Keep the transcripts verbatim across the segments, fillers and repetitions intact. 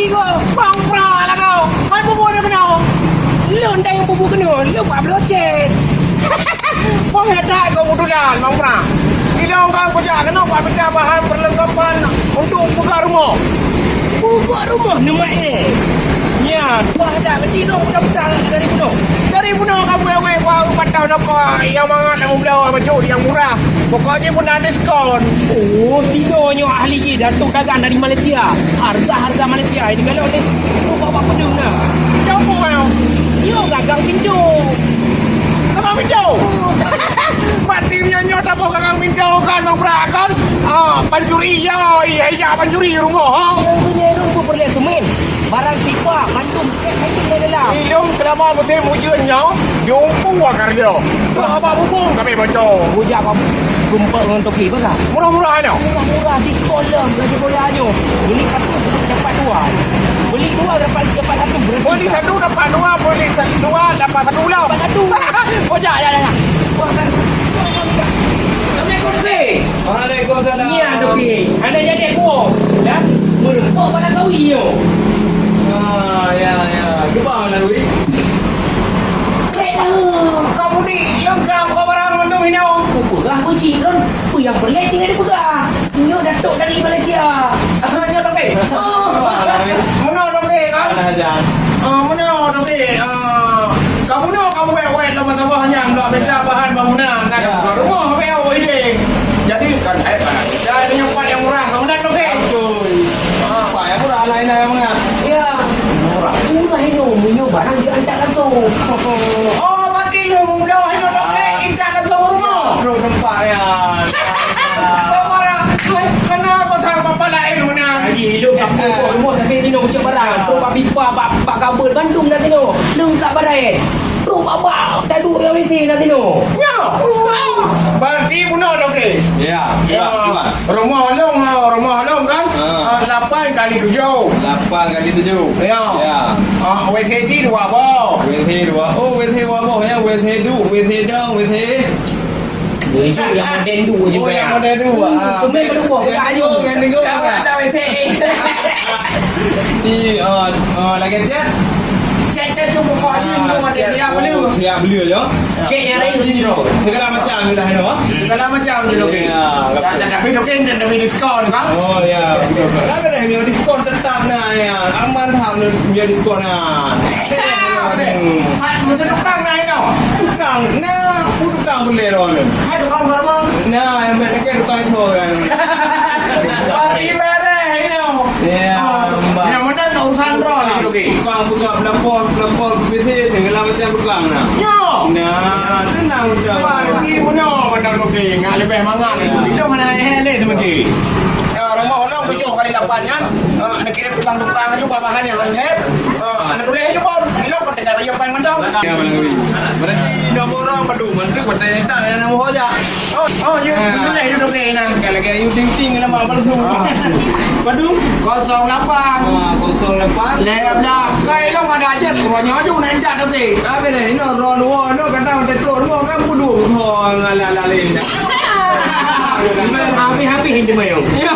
Tiga, Bang Pra lagoe. Hai bubu dia kena. Lôn dah yang bubu kena, lôn empat belas cen. Bang hebat kau betulan, Bang Pra. Ilong kan kujak kena buat pecah bahan perlengkapan untuk buka rumah. Buka rumah ni mak eh. Ya, wah dah mesti dong udah udah dari bunuh. Dari bunuh kamu yang weh, wah, patah nak kau yang mangat nak membela baju yang murah. Pokoknya pun ada diskon. Oh, Tino nyoe ahli jih, datuk dagang dari Malaysia. Harga-harga Malaysia ini kalau ni, oh, bawa pedung dah. Jauh kau. Yo gagang pintu. Gagang pintu. Berarti nyoe nyoe tak gagang pintu kan, Bang Pra kan? Ah, pancuri ya, iya, iya, pancuri rumah, ha? Yang punya rumah perlu semen. Barang tipa, mandum, cek mandum dari dalam. Ilong selama musim hujan nyoe, jumpa karya. Abang bubung kami baca. Bujak apa? Gumpa dengan topi apa kah? Murah-murah nyoe. Murah-murah, diskon lah, gaji bola nyoe. Beli satu, dapat dua. Beli dua, dapat, dapat satu. Berarti beli satu, dapat dua. Beli sa-, dua, dapat satu pula. Dapat satu. Bujak, ya, ya, ya. Wah, kan. Assalamualaikum, Kek. Waalaikumsalam. Nyan tu, Kek. Anak jadi aku. Dah. Meureumpok pada kawi yo. Ah, ya, ya. Cuba mana duit? Cek tahu. Kau budi, lengkap kau barang mandum ini. Aku peugah pun cik Ron. Apa yang perlu tinggal dipeugah? Nyoe datuk dari Malaysia. Ah, nyoe tapi. Oh. Mana tapi kan? Mana aja. Ah, mana tapi? Ah, kamu nak kamu wet-wet lama tambah hanya nak minta bahan bangunan. Nah, ya. Rumah apa ya, oh, ini. Jadi kan, eh, panas. Dah, ini yang kuat yang murah. Kamu dah, okey? Betul. Ah. Pak, yang murah lain yang mengah. Ya. Murah. Murah itu, minum barang diantar langsung. Oh, mati lu, mudah itu, okey, intar langsung rumah. Truk tempat ya. Kau marah. Hai, kenapa sama bapak lain, mana? Lagi hidup tak pokok rumah sampai sini kucuk barang. Truk papi pa, pak, pak kabel bandum dah sini. Lengkap barang. Truk babak, tak duduk yang mesti dah sini. Ya. Berarti bunuh, okey. Ya, ya. Rumah long, ah, rumah long kan? Ah. Ah, lapan kali tujuh. Lapan kali tujuh. Ya. Ya. Ah, W C G dua boh. W C dua. Oh, W C dua boh ya. W C du, W C dong, W C. Itu yang model dua juga. Oh, yang model dua. Ah. Cuma berdua, yang tak ada. Tiga, yang tiga, ada W C. Di, ah, ah, lagi chat. Cek-cek tu pokok ni, ah, belum ada siap, siap beli. Siap beli aja. Cek yang lain tu, Cik Ron. Segala macam sudah ada, ah? Segala macam je, okey. Ya, tak, tak, tapi okey, tak, tapi diskon, kan? Oh, ya, betul, betul. Tapi dah, punya diskon tetap nah, ya. Aman, ham, punya diskon nah. Ya, okey. Hmm. Mat, masa tukang nah, itu. Tukang, nah, aku tukang boleh, Ron. Hai, tukang apa, Ron? Nah, yang baik lagi tukang itu, kan. Tapi merah, itu. Ya, ah, Mbak. Yang mana nak urusan roh ni, okey? Tukang buka pelapor, pelapor P C, segala macam tukang nah. Ya. Nah, tenang sudah. Wah, ini punya macam okey. Ngak lebih mangat. Ya. Itu mana eh, eh, seperti. Ya, rumah orang tujuh kali lapan kan. Ah, nak kirim tukang-tukang tu bahan yang hansip. Ah, nak tulis je pun. Elok kau tinggal bayar paling mantap. Ya, Bang Wi. Berarti nombor orang padu, mantu kata tak ada nama hoja. Oh, oh, ya, ah. Boleh duduk ni, nah. Kalau lagi ayu ting-ting, nama apa tu? Ah. Padu? Kosong lapan. Ah, kosong lapan. Leh belah. Kai long ada aja, turunnya aja, nak indak tu, okey. Tapi deh, ini orang luar, no, kata orang tu, orang kan padu, orang ala-ala lain. Habis-habis ini, Mayong. Ya.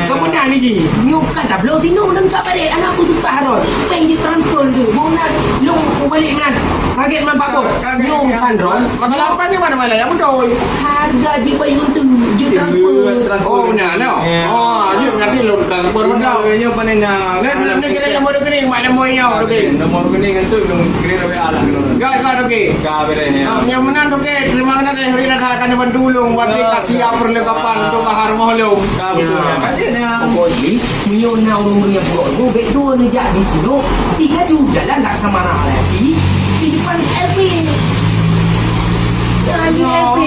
Kemudian ni, Ji. Nyoe ka tabloe tinoe lengkap baréh, aneuk peutukah rot. Péng jitransfer tu. Meunan, lôn balik meunan. Kaget man Pak Bos. Nyoe urusan rot. Masalah apa ni mana-mana yang betul? Harga jibayeue tu, jitransfer. Oh, benar, no? Ya. Oh, dia berarti lôn transfer betul. Nyoe paling nak. Ni, ni, ni kira nombor rekening, mak nombor ini, okey. Nombor rekening tu, lôn kira W A lah. Enggak, enggak, okey. Ka beres, ya. Ah, yang meunan, okey. Terima kasih, Rina, dah akan bantu lôn buat aplikasi perlengkapan untuk bahar rumah lôn. Ka betul, ya. Ya. Pokok jih, meunyoe na ureueng-ureueng nyang peugot roh, bèk dua neujak di sinoe, di laju jalan Laksamana Hayati, di depan L P. Nah, di L P.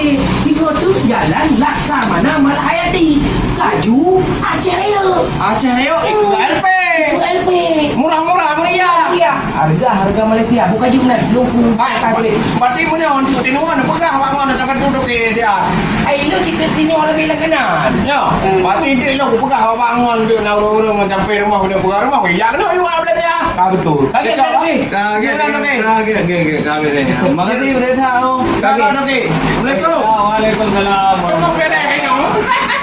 Di situ jalan Laksamana Malhayati. Laju Aceh Raya. Aceh Raya, itu L P. Itu L P. Murah-murah, meriah. Meriah. Harga, harga Malaysia, bukan jumlah, dua puluh empat tablet. Berarti punya untuk tinoe, peugah awak ngon, nak kata duduk di dia. Ai, lu cerita tinoe lebih lekanan. Ya, berarti dia lu peugah awak ngon, dia nak urung-urung, sampai rumah, dia peugah rumah, ya, kena, you are Malaysia. Ah, betul. Kaget, kaget. Kaget, kaget, kaget, kaget, kaget. Makasih, udah tahu. Kaget, kaget. Assalamualaikum. Waalaikumsalam. Kamu beres, you know.